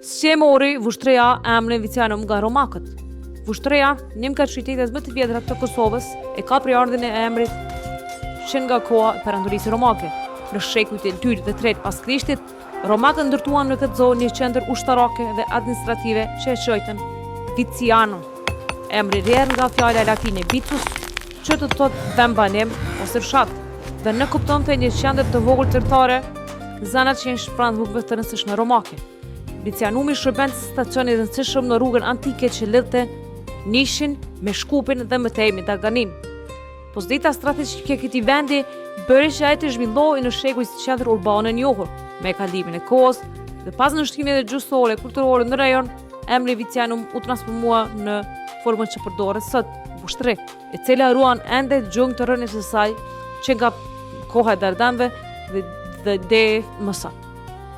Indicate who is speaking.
Speaker 1: Si e mori Vushtrria emrin Vicianum nga romakët? Vushtrria, një nga qytetet më të vjetra të Kosovës, e ka prejardhjen e emrit që nga koha e Perandorisë Romake. Në shekujt e dytë dhe tretë pas Krishtit, romakët ndërtuan në këtë zonë një qendër ushtarake dhe administrative që e quajtën Vicianum. Emri rrjedh nga fjala latine vicus, që do të thotë vendbanim ose fshat, dhe nënkuptonte një qendër të vogël tregtare zanatçinjsh pranë rrugëve të rëndësishme romake. Vicianumi shërbente si stacion i rëndësishëm në rrugën antike që lidhte Nishin me Shkupin dhe më tej me Dardaninë. Pozita strategjike e këtij vendi bëri që ai të zhvillohej në shekuj si qendër urbane e njohur. Me kalimin e kohës dhe pas ndryshimeve gjuhësore e kulturore në rajon, emri Vicianum u transformua në formën që përdoret sot, Vushtrri, e cila ruan ende gjurmë të rrënjës së saj që nga koha e Dardanëve dhe, dhe deri më sot.